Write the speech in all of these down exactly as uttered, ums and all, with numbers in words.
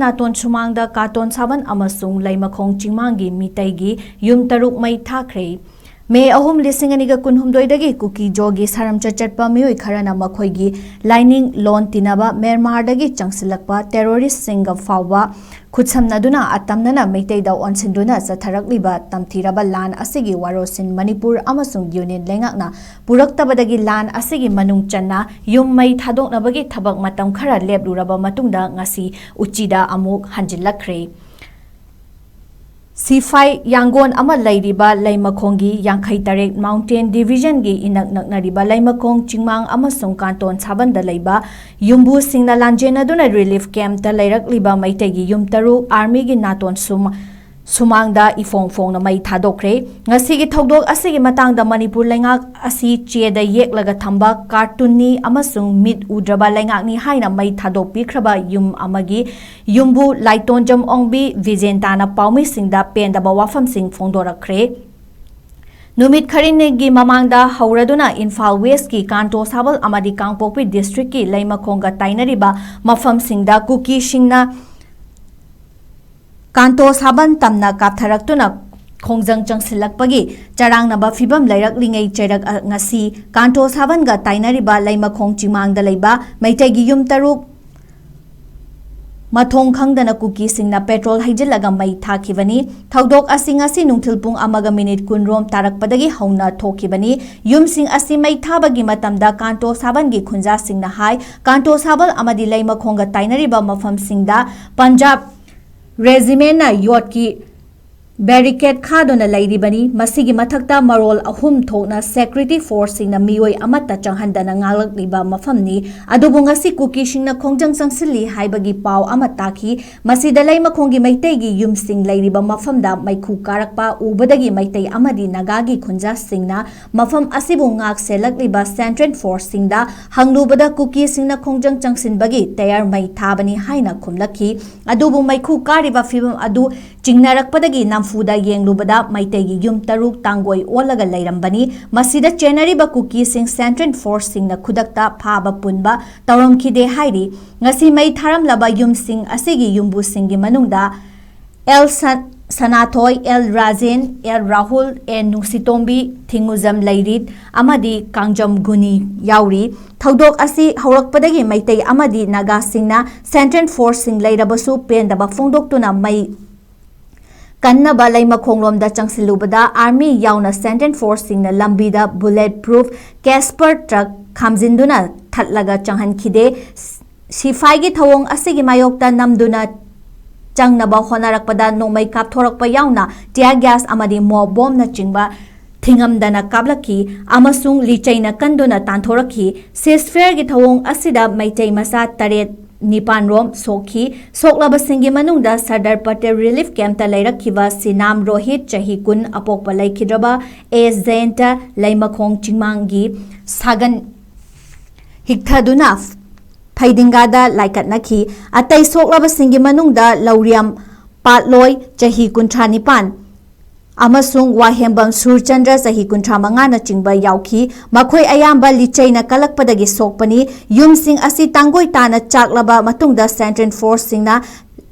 ꯅꯥꯇꯣꯟ ꯁꯨꯃꯥꯡꯗ ꯀꯥꯇꯣꯟ ꯁꯥꯕꯟ ꯑꯃꯁꯨꯡ ꯂꯩꯃꯈꯣꯡ ꯆꯤꯡꯃꯥꯡꯒꯤ ꯃꯤꯇꯩꯒꯤ ꯌꯨꯝ ꯇꯔꯨꯛ ꯃꯩ ꯊꯥꯈ꯭ꯔꯦ꯫ ꯃꯦ ꯑꯍꯨꯝ, ꯂꯤꯁꯤꯡ ꯑꯅꯤꯒ ꯀꯨꯟꯍꯨꯝꯗꯣꯏꯗꯒꯤ ꯀꯨꯀꯤ ꯖꯣꯒꯤ ꯁꯥꯔꯝꯆꯠ ꯆꯠꯄ ꯃꯤꯑꯣꯏ ꯈꯔꯅ ꯃꯈꯣꯏꯒꯤ ꯂꯥꯏꯅꯤꯡ ꯂꯣꯟ ꯇꯤꯟꯅꯕ ꯃ꯭ꯌꯥꯟꯃꯥꯔꯗꯒꯤ ꯆꯪꯁꯤꯜꯂꯛꯄ ꯇꯦꯔꯣꯔꯤꯁ꯭ꯠꯁꯤꯡꯒ ꯐꯥꯎꯕ ꯈꯨꯠꯁꯝꯅꯗꯨꯅ ꯑꯇꯝꯅꯅ ꯃꯩꯇꯩꯗ ꯑꯣꯟꯁꯤꯟꯗꯨꯅ ꯆꯠꯊꯔꯛꯂꯤꯕ ꯇꯝꯊꯤꯔꯕ ꯂꯥꯟ ꯑꯁꯤꯒꯤ ꯋꯥꯔꯣꯜꯁꯤꯡ ꯃꯅꯤꯄꯨꯔ ꯑꯃꯁꯨꯡ ꯌꯨꯅꯤꯌꯟ ꯂꯩꯉꯥꯛꯅ ꯄꯨꯔꯛꯇꯕꯗꯒꯤ ꯂꯥꯟ ꯑꯁꯤꯒꯤ ꯃꯅꯨꯡ ꯆꯟꯅ ꯌꯨꯝ ꯃꯩ ꯊꯥꯗꯣꯛꯅꯕꯒꯤ ꯊꯕꯛ ꯃꯇꯝ ꯈꯔ ꯂꯦꯞꯂꯨꯔꯕ ꯃꯇꯨꯡꯗ ꯉꯁꯤ ꯎꯆꯤꯗ ꯑꯃꯨꯛ ꯍꯟꯖꯤꯜꯂꯛꯈ꯭ꯔꯦ꯫ ꯁꯤꯐꯥꯏ ꯌꯥꯡꯒꯣꯟ ꯑꯃ ꯂꯩꯔꯤꯕ ꯂꯩꯃꯈꯣꯡꯒꯤ ꯌꯥꯡꯈꯩ ꯇꯔꯦꯠ Mountain Division ꯒꯤ ꯏꯅꯛ ꯅꯛꯅꯔꯤꯕ ꯂꯩꯃꯈꯣꯡ ꯆꯤꯡꯃꯥꯡ ꯑꯃꯁꯨꯡ ꯀꯥꯟꯇꯣꯟ ꯁꯥꯕꯟꯗ ꯂꯩꯕ ꯌꯨꯝꯕꯨꯁꯤꯡꯅ ꯂꯥꯟꯖꯦꯟꯅꯗꯨꯅ relief camp ꯇ ꯂꯩꯔꯛꯂꯤꯕ ꯃꯩꯇꯩꯒꯤ ꯌꯨꯝ ꯇꯔꯨꯛ ꯑꯥꯔꯃꯤꯒꯤ ꯅꯥꯇꯣꯟ ꯁꯨꯝ-, ꯁꯨꯃꯥꯡꯗ ꯏꯐꯣꯡ ꯐꯣꯡꯅ ꯃꯩ ꯊꯥꯗꯣꯛꯈ꯭ꯔꯦ꯫ ꯉꯁꯤꯒꯤ ꯊꯧꯗꯣꯛ ꯑꯁꯤꯒꯤ ꯃꯇꯥꯡꯗ ꯃꯅꯤꯄꯨꯔ ꯂꯩꯉꯥꯛ ꯑꯁꯤ ꯆꯦꯗ ꯌꯦꯛꯂꯒ ꯊꯝꯕ cartoon ꯅꯤ ꯑꯃꯁꯨꯡ ꯃꯤꯠ ꯎꯗ꯭ꯔꯕ ꯂꯩꯉꯥꯛꯅꯤ ꯍꯥꯏꯅ ꯃꯩ ꯊꯥꯗꯣꯛꯄꯤꯈ꯭ꯔꯕ ꯌꯨꯝ ꯑꯃꯒꯤ ꯌꯨꯝꯕꯨ ꯂꯥꯏꯇꯣꯟꯖꯝ ꯑꯣꯡꯕꯤ ꯕꯤꯖꯦꯟꯇꯥꯅ ꯄꯥꯎꯃꯤꯁꯤꯡꯗ ꯄꯦꯟꯗꯕ ꯋꯥꯐꯝꯁꯤꯡ ꯐꯣꯡꯗꯣꯔꯛꯈ꯭ꯔꯦ꯫ ꯅꯨꯃꯤꯠ ꯈꯔꯅꯤꯒꯤ ꯃꯃꯥꯡꯗ ꯍꯧꯔꯗꯨꯅ ꯏꯝꯐꯥꯜ ꯋꯦꯁ꯭ꯠꯀꯤ ꯀꯥꯟꯇꯣ ꯁꯥꯕꯜ ꯑꯃꯗꯤ ꯀꯥꯡꯄꯣꯛꯄꯤ district ꯀꯤ ꯂꯩꯃꯈꯣꯡꯒ ꯇꯥꯏꯅꯔꯤꯕ ꯃꯐꯝꯁꯤꯡꯗ ꯀꯨꯀꯤꯁꯤꯡꯅ ꯀꯥꯟꯇꯣ ꯁꯥꯕꯟ ꯇꯝꯅ ꯀꯥꯞꯊꯔꯛꯇꯨꯅ ꯈꯣꯡꯖꯪ ꯆꯪꯁꯤꯜꯂꯛꯄꯒꯤ ꯆꯔꯥꯡꯅꯕ ꯐꯤꯕꯝ ꯂꯩꯔꯛꯂꯤꯉꯩ ꯆꯩꯔꯛ ꯑ-, ꯉꯁꯤ ꯀꯥꯟꯇꯣ ꯁꯥꯕꯟꯒ ꯇꯥꯏꯅꯔꯤꯕ ꯂꯩꯃꯈꯣꯡ ꯆꯤꯡꯃꯥꯡꯗ ꯂꯩꯕ ꯃꯩꯇꯩꯒꯤ ꯌꯨꯝ ꯇꯔꯨꯛ ꯃꯊꯣꯡ ꯈꯪꯗꯅ ꯀꯨꯀꯤꯁꯤꯡꯅ petrol ꯍꯩꯖꯤꯜꯂꯒ ꯃꯩ ꯊꯥꯈꯤꯕꯅꯤ꯫ ꯊꯧꯗꯣꯛ ꯑꯁꯤ ꯉꯁꯤ ꯅꯨꯡꯊꯤꯜ ꯄꯨꯡ ꯑꯃꯒ ꯃꯤꯅꯤꯠ ꯀꯨꯟ ꯔꯣꯝ ꯇꯥꯔꯛꯄꯗꯒꯤ ꯍꯧꯅ ꯊꯣꯛꯈꯤꯕꯅꯤ꯫ ꯌꯨꯝꯁꯤꯡ ꯑꯁꯤ ꯃꯩ ꯊꯥꯕꯒꯤ ꯃꯇꯝꯗ ꯀꯥꯟꯇꯣ ꯁꯥꯕꯟꯒꯤ ꯈꯨꯟꯖꯥꯁꯤꯡꯅ ꯍꯥꯏ, ꯀꯥꯟꯇꯣ ꯁꯥꯕꯜ ꯑꯃꯗꯤ ꯂꯩꯃꯈꯣꯡꯒ ꯇꯥꯏꯅꯔꯤꯕ ꯃꯐꯝꯁꯤꯡꯗ ꯄꯟꯖꯥꯕ regiment ꯅ ꯌꯣꯠꯀꯤ barricade ꯈꯥꯗꯨꯅ ꯂꯩꯔꯤꯕꯅꯤ꯫ ꯃꯁꯤꯒꯤ ꯃꯊꯛꯇ ꯃꯔꯣꯜ ꯑꯍꯨꯝ ꯊꯣꯛꯅ security force ꯁꯤꯡꯅ ꯃꯤꯑꯣꯏ ꯑꯃꯠꯇ ꯆꯪꯍꯟꯗꯅ ꯉꯥꯛꯂꯛꯂꯤꯕ ꯃꯐꯝꯅꯤ꯫ ꯑꯗꯨꯕꯨ ꯉꯁꯤ ꯀꯨꯀꯤꯁꯤꯡꯅ ꯈꯣꯡꯖꯪ ꯆꯪꯁꯤꯜꯂꯤ ꯍꯥꯏꯕꯒꯤ ꯄꯥꯎ ꯑꯃ ꯇꯥꯈꯤ꯫ ꯃꯁꯤꯗ ꯂꯩꯃꯈꯣꯡꯒꯤ ꯃꯩꯇꯩꯒꯤ ꯌꯨꯝꯁꯤꯡ ꯂꯩꯔꯤꯕ ꯃꯐꯝꯗ ꯃꯩꯈꯨ ꯀꯥꯔꯛꯄ ꯎꯕꯗꯒꯤ ꯃꯩꯇꯩ ꯑꯃꯗꯤ ꯅꯥꯒꯥꯒꯤ ꯈꯨꯟꯖꯥꯁꯤꯡꯅ ꯃꯐꯝ ꯑꯁꯤꯕꯨ ꯉꯥꯛ ꯁꯦꯜꯂꯛꯂꯤꯕ central force ꯁꯤꯡꯗ ꯍꯪꯂꯨꯕꯗ ꯀꯨꯀꯤꯁꯤꯡꯅ ꯈꯣꯡꯖꯪ ꯆꯪꯁꯤꯟꯕꯒꯤ ꯇꯌꯥꯔ ꯃꯩ ꯊꯥꯕꯅꯤ ꯍꯥꯏꯅ ꯈꯨꯝꯂꯛꯈꯤ꯫ ꯑꯗꯨꯕꯨ ꯃꯩꯈꯨ ꯀꯥꯔꯤꯕ ꯐꯤꯕꯝ ꯑꯗꯨ ꯆꯤꯡꯅꯔꯛꯄꯗꯒꯤ ꯅꯝꯐꯨ ꯐꯨꯗ ꯌꯦꯡꯂꯨꯕꯗ ꯃꯩꯇꯩꯒꯤ ꯌꯨꯝ ꯇꯔꯨꯛ ꯇꯥꯡꯒꯣꯏ ꯑꯣꯜꯂꯒ ꯂꯩꯔꯝꯕꯅꯤ꯫ ꯃꯁꯤꯗ ꯆꯦꯟꯅꯔꯤꯕ ꯀꯨꯀꯤꯁꯤꯡ Central Forceꯁꯤꯡꯅ ꯈꯨꯗꯛꯇ ꯐꯥꯕ ꯄꯨꯟꯕ ꯇꯧꯔꯝꯈꯤꯗꯦ ꯍꯥꯏꯔꯤ꯫ ꯉꯁꯤ ꯃꯩ ꯊꯥꯔꯝꯂꯕ ꯌꯨꯝꯁꯤꯡ ꯑꯁꯤꯒꯤ ꯌꯨꯝꯕꯨꯁꯤꯡꯒꯤ ꯃꯅꯨꯡꯗ ꯑꯦꯜ ꯁ-, Sanathoi, L Rajen, L Rahul, N Nungshitombi, Thingujam Leirit ꯑꯃꯗꯤ ꯀꯥꯡꯖꯝ ꯒꯨꯅꯤ ꯌꯥꯎꯔꯤ꯫ ꯊꯧꯗꯣꯛ ꯑꯁꯤ ꯍꯧꯔꯛꯄꯗꯒꯤ ꯃꯩꯇꯩ ꯑꯃꯗꯤ ꯅꯥꯒꯥꯁꯤꯡꯅ Central Forceꯁꯤꯡ ꯂꯩꯔꯕꯁꯨ ꯄꯦꯟꯗꯕ ꯐꯣꯡꯗꯣꯛꯇꯨꯅ ꯃꯩ ꯀꯟꯅꯕ ꯂꯩꯃꯈꯣꯡꯂꯣꯝꯗ ꯆꯪꯁꯤꯜꯂꯨꯕꯗ Army ꯌꯥꯎꯅ Central Forceꯁꯤꯡꯅ ꯂꯝꯕꯤꯗ bullet proof Casper truck ꯈꯥꯝꯖꯤꯟꯗꯨꯅ ꯊꯠꯂꯒ ꯆꯪꯍꯟꯈꯤꯗꯦ꯫ ꯁꯤꯐꯥꯏꯒꯤ ꯊꯧꯑꯣꯡ ꯑꯁꯤꯒꯤ ꯃꯥꯌꯣꯛꯇ ꯅꯝꯗꯨꯅ ꯆꯪꯅꯕ ꯍꯣꯠꯅꯔꯛꯄꯗ ꯅꯣꯡꯃꯩ ꯀꯥꯞꯊꯣꯔꯛꯄ ꯌꯥꯎꯅ tear gas ꯑꯃꯗꯤ mob bombꯅꯆꯤꯡꯕ ꯊꯤꯡꯉꯝꯗꯅ ꯀꯥꯞꯂꯛꯈꯤ ꯑꯃꯁꯨꯡ ꯂꯤꯆꯩꯅ ꯀꯟꯗꯨꯅ ꯇꯥꯟꯊꯣꯔꯛꯈꯤ꯫ Ceasefireꯒꯤ ꯊꯧꯑꯣꯡ ꯑꯁꯤꯗ ꯃꯩꯇꯩ ꯃꯆꯥ ꯇꯔꯦꯠ ꯅꯤꯄꯥꯟ ꯔꯣꯝ ꯁꯣꯛꯈꯤ꯫ ꯁꯣꯛꯂꯕꯁꯤꯡꯒꯤ ꯃꯅꯨꯡꯗ ꯁꯔꯗꯔ ꯄꯇꯦꯜ relief campꯇ ꯂꯩꯔꯛꯈꯤꯕ ꯁꯤꯅꯥꯝ ꯔꯣꯍꯤꯠ, ꯆꯍꯤ ꯀꯨꯟ, ꯑꯄꯣꯛꯄ ꯂꯩꯈꯤꯗ꯭ꯔꯕ ꯑꯦꯁ ꯖꯌꯟꯇ, ꯂꯩꯃꯈꯣꯡ ꯆꯤꯡꯃꯥꯡꯒꯤ ꯁꯥꯒꯟ ꯍꯤꯛꯊꯗꯨꯅ ꯐꯩꯗꯤꯡꯒꯥꯗ ꯂꯥꯏꯀꯠꯅꯈꯤ꯫ ꯑꯇꯩ ꯁꯣꯛꯂꯕꯁꯤꯡꯒꯤ ꯃꯅꯨꯡꯗ ꯂꯧꯔꯤꯌꯝ ꯄꯥꯠꯂꯣꯏ, ꯆꯍꯤ ꯀꯨꯟꯊ꯭ꯔꯥ ꯅꯤꯄꯥꯟ, ꯑꯃꯁꯨꯡ ꯋꯥꯍꯦꯝꯕꯝ ꯁꯨꯔꯆꯟꯗ꯭ꯔ, ꯆꯍꯤ ꯀꯨꯟꯊ꯭ꯔꯥ ꯃꯉꯥꯅꯆꯤꯡꯕ ꯌꯥꯎꯈꯤ꯫ ꯃꯈꯣꯏ ꯑꯌꯥꯝꯕ ꯂꯤꯆꯩꯅ ꯀꯜꯂꯛꯄꯗꯒꯤ ꯁꯣꯛꯄꯅꯤ꯫ ꯌꯨꯝꯁꯤꯡ ꯑꯁꯤ ꯇꯥꯡꯒꯣꯏ ꯇꯥꯅ ꯆꯥꯛꯂꯕ ꯃꯇꯨꯡꯗ Central Forceꯁꯤꯡꯅ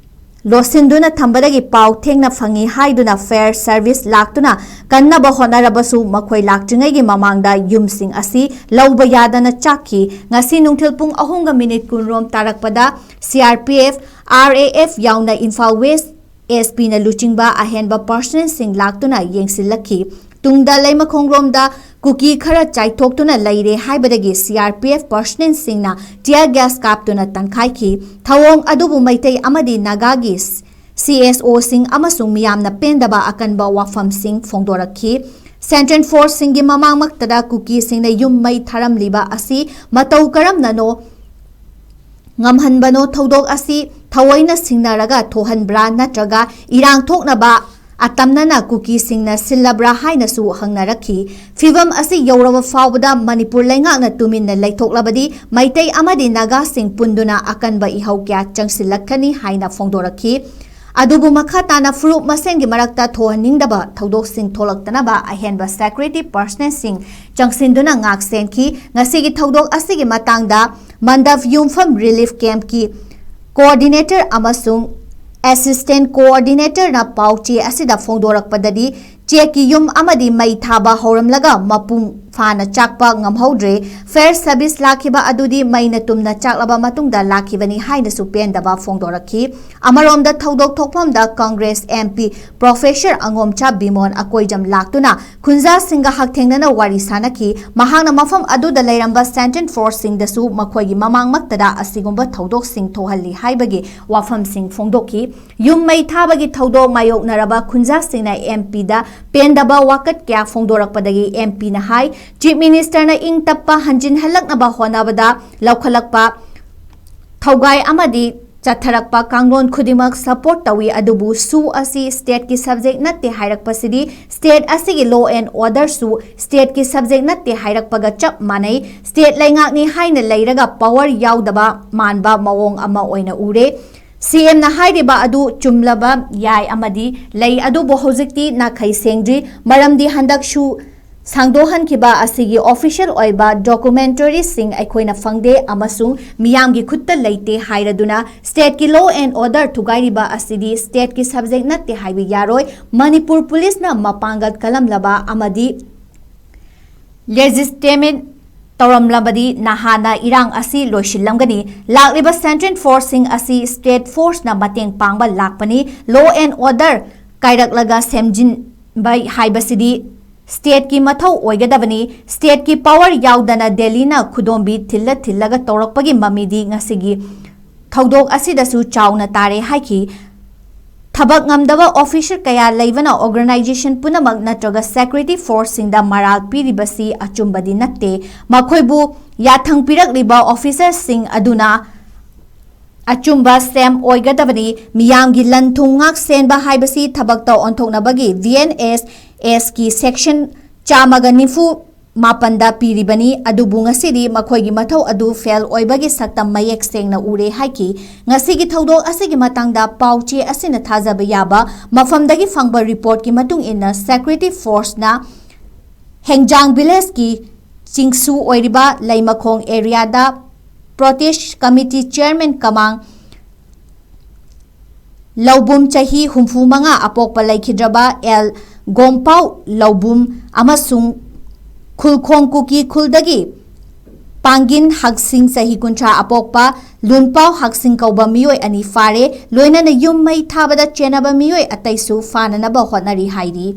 ꯂꯣꯠꯁꯤꯟꯗꯨꯅ ꯊꯝꯕꯗꯒꯤ ꯄꯥꯎ ꯊꯦꯡꯅ ꯐꯪꯏ ꯍꯥꯏꯗꯨꯅ fire service ꯂꯥꯛꯇꯨꯅ ꯀꯟꯅꯕ ꯍꯣꯠꯅꯔꯕꯁꯨ ꯃꯈꯣꯏ ꯂꯥꯛꯇ꯭ꯔꯤꯉꯩꯒꯤ ꯃꯃꯥꯡꯗ ꯌꯨꯝꯁꯤꯡ ꯑꯁꯤ ꯂꯧꯕ ꯌꯥꯗꯅ ꯆꯥꯛꯈꯤ꯫ ꯉꯁꯤ ꯅꯨꯡꯊꯤꯜ ꯄꯨꯡ ꯑꯍꯨꯝꯒ ꯃꯤꯅꯤꯠ ꯀꯨꯟ ꯔꯣꯝ ꯇꯥꯔꯛꯄꯗ C R P F, R A F ꯌꯥꯎꯅ ꯏꯝꯐꯥꯜ West S Pꯅ ꯂꯨꯆꯤꯡꯕ ꯑꯍꯦꯟꯕ personnelꯁꯤꯡ ꯂꯥꯛꯇꯨꯅ ꯌꯦꯡꯁꯤꯜꯂꯛꯈꯤ꯫ ꯇꯨꯡꯗ ꯂꯩꯃꯈꯣꯡꯂꯣꯝꯗ ꯀꯨꯀꯤ ꯈꯔ ꯆꯥꯏꯊꯣꯛꯇꯨꯅ ꯂꯩꯔꯦ ꯍꯥꯏꯕꯗꯒꯤ C R P F personnelꯁꯤꯡꯅ tear gas ꯀꯥꯞꯇꯨꯅ ꯇꯟꯈꯥꯏꯈꯤ꯫ ꯊꯧꯑꯣꯡ ꯑꯗꯨꯕꯨ ꯃꯩꯇꯩ ꯑꯃꯗꯤ ꯅꯥꯒꯥꯒꯤ C S Oꯁꯤꯡ ꯑꯃꯁꯨꯡ ꯃꯤꯌꯥꯝꯅ ꯄꯦꯟꯗꯕ ꯑꯀꯟꯕ ꯋꯥꯐꯝꯁꯤꯡ ꯐꯣꯡꯗꯣꯔꯛꯈꯤ꯫ Central Forceꯁꯤꯡꯒꯤ ꯃꯃꯥꯡꯃꯛꯇꯗ ꯀꯨꯀꯤꯁꯤꯡꯅ ꯌꯨꯝ ꯃꯩ ꯊꯥꯔꯝꯂꯤꯕ ꯑꯁꯤ ꯃꯇꯧ ꯀꯔꯝꯅꯅꯣ ꯉꯝꯍꯟꯕꯅꯣ? ꯊꯧꯗꯣꯛ ꯑꯁꯤ ꯊꯑꯣꯏꯅ ꯁꯤꯡꯅꯔꯒ ꯊꯣꯛꯍꯟꯕ꯭ꯔꯥ ꯅꯠꯇ꯭ꯔꯒ ꯏꯔꯥꯡ ꯊꯣꯛꯅꯕ ꯑꯇꯝꯅꯅ ꯀꯨꯀꯤꯁꯤꯡꯅ ꯁꯤꯜꯂꯕ꯭ꯔꯥ ꯍꯥꯏꯅꯁꯨ ꯍꯪꯅꯔꯛꯈꯤ꯫ ꯐꯤꯚꯝ ꯑꯁꯤ ꯌꯧꯔꯕ ꯐꯥꯎꯕꯗ ꯃꯅꯤꯄꯨꯔ ꯂꯩꯉꯥꯛꯅ ꯇꯨꯃꯤꯟꯅ ꯂꯩꯊꯣꯛꯂꯕꯗꯤ ꯃꯩꯇꯩ ꯑꯃꯗꯤ ꯅꯥꯒꯥꯁꯤꯡ ꯄꯨꯟꯗꯨꯅ ꯑꯀꯟꯕ ꯏꯍꯧ ꯀꯌꯥ ꯆꯪꯁꯤꯜꯂꯛꯀꯅꯤ ꯍꯥꯏꯅ ꯐꯣꯡꯗꯣꯔꯛꯈꯤ꯫ ꯑꯗꯨꯕꯨ ꯃꯈꯥ ꯇꯥꯅ ꯐꯨꯔꯨꯞ ꯃꯁꯦꯟꯒꯤ ꯃꯔꯛꯇ ꯊꯣꯛꯍꯟꯅꯤꯡꯗꯕ ꯊꯧꯗꯣꯛꯁꯤꯡ ꯊꯣꯛꯂꯛꯇꯅꯕ ꯑꯍꯦꯟꯕ security personnelꯁꯤꯡ ꯆꯪꯁꯤꯟꯗꯨꯅ ꯉꯥꯛ ꯁꯦꯟꯈꯤ꯫ ꯉꯁꯤꯒꯤ ꯊꯧꯗꯣꯛ ꯑꯁꯤꯒꯤ ꯃꯇꯥꯡꯗ ꯃꯟꯗꯞ ꯌꯨꯝꯐꯝ relief campꯀꯤ coordinator ꯑꯃꯁꯨꯡ assistant coordinatorꯅ ꯄꯥꯎ ꯆꯦ ꯑꯁꯤꯗ ꯐꯣꯡꯗꯣꯔꯛꯄꯗꯗꯤ, ꯆꯦꯛꯀꯤ ꯌꯨꯝ ꯑꯃꯗꯤ ꯃꯩ ꯊꯥꯕ ꯍꯧꯔꯝꯂꯒ ꯃꯄꯨꯡ ꯐꯥꯅ ꯆꯥꯛꯄ ꯉꯝꯍꯧꯗ꯭ꯔꯦ꯫ Fire service ꯂꯥꯛꯈꯤꯕ ꯑꯗꯨꯗꯤ ꯃꯩꯅ ꯇꯨꯝꯅ ꯆꯥꯛꯂꯕ ꯃꯇꯨꯡꯗ ꯂꯥꯛꯈꯤꯕꯅꯤ ꯍꯥꯏꯅꯁꯨ ꯄꯦꯟꯗꯕ ꯐꯣꯡꯗꯣꯔꯛꯈꯤ꯫ ꯑꯃꯔꯣꯝꯗ ꯊꯧꯗꯣꯛ ꯊꯣꯛꯐꯝꯗ Congress MP Professor ꯑꯉꯣꯝꯆꯥ ꯕꯤꯃꯣꯟ ꯑꯀꯣꯏꯖꯝ ꯂꯥꯛꯇꯨꯅ ꯈꯨꯟꯖꯥꯁꯤꯡꯒ ꯍꯛꯊꯦꯡꯅꯅ ꯋꯥꯔꯤ ꯁꯥꯅꯈꯤ꯫ ꯃꯍꯥꯛꯅ ꯃꯐꯝ ꯑꯗꯨꯗ ꯂꯩꯔꯝꯕ central forceꯁꯤꯡꯗꯁꯨ ꯃꯈꯣꯏꯒꯤ ꯃꯃꯥꯡꯃꯛꯇꯗ ꯑꯁꯤꯒꯨꯝꯕ ꯊꯧꯗꯣꯛꯁꯤꯡ ꯊꯣꯛꯍꯜꯂꯤ ꯍꯥꯏꯕꯒꯤ ꯋꯥꯐꯝꯁꯤꯡ ꯐꯣꯡꯗꯣꯛꯈꯤ꯫ ꯌꯨꯝ ꯃꯩ ꯊꯥꯕꯒꯤ ꯊꯧꯗꯣꯛ ꯃꯥꯌꯣꯛꯅꯔꯕ ꯈꯨꯟꯖꯥꯁꯤꯡꯅ MPꯗ ꯄꯦꯟꯗꯕ ꯋꯥꯀꯠ ꯀꯌꯥ ꯐꯣꯡꯗꯣꯔꯛꯄꯗꯒꯤ MPꯅ ꯍꯥꯏ, Chief Ministerꯅ ꯏꯪ ꯇꯞꯄ ꯍꯟꯖꯤꯟꯍꯜꯂꯛꯅꯕ ꯍꯣꯠꯅꯕꯗ ꯂꯧꯈꯠꯂꯛꯄ ꯊꯧꯒꯥꯏ ꯑꯃꯗꯤ ꯆꯠꯊꯔꯛꯄ ꯀꯥꯡꯂꯣꯟ ꯈꯨꯗꯤꯡꯃꯛ support ꯇꯧꯏ, ꯑꯗꯨꯕꯨ SoO ꯑꯁꯤ stateꯀꯤ subject ꯅꯠꯇꯦ ꯍꯥꯏꯔꯛꯄꯁꯤꯗꯤ state ꯑꯁꯤꯒꯤ law and orderꯁꯨ stateꯀꯤ subject ꯅꯠꯇꯦ ꯍꯥꯏꯔꯛꯄꯒ ꯆꯞ ꯃꯥꯟꯅꯩ꯫ State ꯂꯩꯉꯥꯛꯅꯤ ꯍꯥꯏꯅ ꯂꯩꯔꯒ power ꯌꯥꯎꯗꯕ ꯃꯥꯟꯕ ꯃꯑꯣꯡ ꯑꯃ ꯑꯣꯏꯅ ꯎꯔꯦ꯫ CMꯅ ꯍꯥꯏꯔꯤꯕ ꯑꯗꯨ ꯆꯨꯝꯂꯕ ꯌꯥꯏ ꯑꯃꯗꯤ ꯂꯩ, ꯑꯗꯨꯕꯨ ꯍꯧꯖꯤꯛꯇꯤ ꯅꯥꯈꯩ ꯁꯦꯡꯗ꯭ꯔꯤ, ꯃꯔꯝꯗꯤ ꯍꯟꯗꯛꯁꯨ ꯁꯥꯡꯗꯣꯛꯍꯟꯈꯤꯕ ꯑꯁꯤꯒꯤ official ꯑꯣꯏꯕ documentaryꯁꯤꯡ ꯑꯩꯈꯣꯏꯅ ꯐꯪꯗꯦ ꯑꯃꯁꯨꯡ ꯃꯤꯌꯥꯝꯒꯤ ꯈꯨꯠꯇ ꯂꯩꯇꯦ ꯍꯥꯏꯔꯗꯨꯅ stateꯀꯤ law and order ꯊꯨꯒꯥꯏꯔꯤꯕ ꯑꯁꯤꯗꯤ stateꯀꯤ subject ꯅꯠꯇꯦ ꯍꯥꯏꯕ ꯌꯥꯔꯣꯏ꯫ ꯃꯅꯤꯄꯨꯔ ꯄꯨꯂꯤꯁꯅ ꯃꯄꯥꯡꯒꯜ ꯀꯜꯂꯝꯂꯕ ꯑꯃꯗꯤ legitimate ꯇꯧꯔꯝꯂꯕꯗꯤ ꯅꯍꯥꯟꯅ ꯏꯔꯥꯡ ꯑꯁꯤ ꯂꯣꯏꯁꯤꯜꯂꯝꯒꯅꯤ꯫ ꯂꯥꯛꯂꯤꯕ central forceꯁꯤꯡ ꯑꯁꯤ state forceꯅ ꯃꯇꯦꯡ ꯄꯥꯡꯕ ꯂꯥꯛꯄꯅꯤ꯫ Law and order ꯀꯥꯏꯔꯛꯂꯒ ꯁꯦꯝꯖꯤꯟꯕ ꯍꯥꯏꯕꯁꯤꯗꯤ stateꯀꯤ ꯃꯊꯧ ꯑꯣꯏꯒꯗꯕꯅꯤ꯫ Stateꯀꯤ power ꯌꯥꯎꯗꯅ ꯗꯦꯜꯂꯤꯅ ꯈꯨꯗꯣꯝꯕꯤ ꯊꯤꯜꯂ ꯊꯤꯜꯂꯒ ꯇꯧꯔꯛꯄꯒꯤ ꯃꯃꯤꯗꯤ ꯉꯁꯤꯒꯤ ꯊꯧꯗꯣꯛ ꯑꯁꯤꯗꯁꯨ ꯆꯥꯎꯅ ꯇꯥꯔꯦ ꯍꯥꯏꯈꯤ꯫ ꯊꯕꯛ ꯉꯝꯗꯕ officer ꯀꯌꯥ ꯂꯩꯕꯅ organization ꯄꯨꯝꯅꯃꯛ ꯅꯠꯇ꯭ꯔꯒ security forceꯁꯤꯡꯗ ꯃꯔꯥꯜ ꯄꯤꯔꯤꯕꯁꯤ ꯑꯆꯨꯝꯕꯗꯤ ꯅꯠꯇꯦ꯫ ꯃꯈꯣꯏꯕꯨ ꯌꯥꯊꯪ ꯄꯤꯔꯛꯂꯤꯕ officerꯁꯤꯡ ꯑꯗꯨꯅ ꯑꯆꯨꯝꯕ ꯁꯦꯝ ꯑꯣꯏꯒꯗꯕꯅꯤ꯫ ꯃꯤꯌꯥꯝꯒꯤ ꯂꯟ ꯊꯨꯝ ꯉꯥꯛ ꯁꯦꯟꯕ ꯍꯥꯏꯕꯁꯤ ꯊꯕꯛꯇ ꯑꯣꯟꯊꯣꯛꯅꯕꯒꯤ VNSSꯀꯤ section ꯆꯥꯝꯃꯒ ꯅꯤꯐꯨ ꯃꯥꯄꯟꯗ ꯄꯤꯔꯤꯕꯅꯤ꯫ ꯑꯗꯨꯕꯨ ꯉꯁꯤꯗꯤ ꯃꯈꯣꯏꯒꯤ ꯃꯊꯧ ꯑꯗꯨ ꯐꯦꯜ ꯑꯣꯏꯕꯒꯤ ꯁꯛꯇꯝ ꯃꯌꯦꯛ ꯁꯦꯡꯅ ꯎꯔꯦ ꯍꯥꯏꯈꯤ꯫ ꯉꯁꯤꯒꯤ ꯊꯧꯗꯣꯛ ꯑꯁꯤꯒꯤ ꯃꯇꯥꯡꯗ ꯄꯥꯎ ꯆꯦ ꯑꯁꯤꯅ ꯊꯥꯖꯕ ꯌꯥꯕ ꯃꯐꯝꯗꯒꯤ ꯐꯪꯕ ꯔꯤꯄꯣꯔꯠꯀꯤ ꯃꯇꯨꯡ ꯏꯟꯅ, ꯁꯦꯀ꯭ꯌꯨꯔꯤꯇꯤ ꯐꯣꯔꯁꯅ ꯍꯦꯡꯖꯥꯡ ꯚꯤꯂꯦꯖꯀꯤ ꯆꯤꯡꯁꯨ ꯑꯣꯏꯔꯤꯕ ꯂꯩꯃꯈꯣꯡ ꯑꯦꯔꯤꯌꯥꯗ ꯄ꯭ꯔꯣꯇꯦꯁ ꯀꯃꯤꯇꯤ ꯆꯤꯌꯔꯃꯦꯟ ꯀꯃꯥꯡ ꯂꯧꯕꯨꯝ, ꯆꯍꯤ ꯍꯨꯝꯐꯨ ꯃꯉꯥ ꯑꯄꯣꯛꯄ ꯂꯩꯈꯤꯗ꯭ꯔꯕ ꯑꯦꯜ ꯒꯣꯝꯄꯥꯎ ꯂꯧꯕꯨꯝ ꯑꯃꯁꯨꯡ ꯈꯨꯜꯈꯣꯡ ꯀꯨꯀꯤ ꯈꯨꯜꯗꯒꯤ ꯄꯥꯡꯒꯤꯟ ꯍꯛꯁꯤꯡ, ꯆꯍꯤ ꯀꯨꯟꯊ꯭ꯔꯥ ꯑꯄꯣꯛꯄ ꯂꯨꯟꯄꯥꯎ ꯍꯛꯁꯤꯡ ꯀꯧꯕ ꯃꯤꯑꯣꯏ ꯑꯅꯤ ꯐꯥꯔꯦ꯫ ꯂꯣꯏꯅꯅ ꯌꯨꯝ ꯃꯩ ꯊꯥꯕꯗ ꯆꯦꯟꯅꯕ ꯃꯤꯑꯣꯏ ꯑꯇꯩꯁꯨ ꯐꯥꯅꯅꯕ ꯍꯣꯠꯅꯔꯤ ꯍꯥꯏꯔꯤ꯫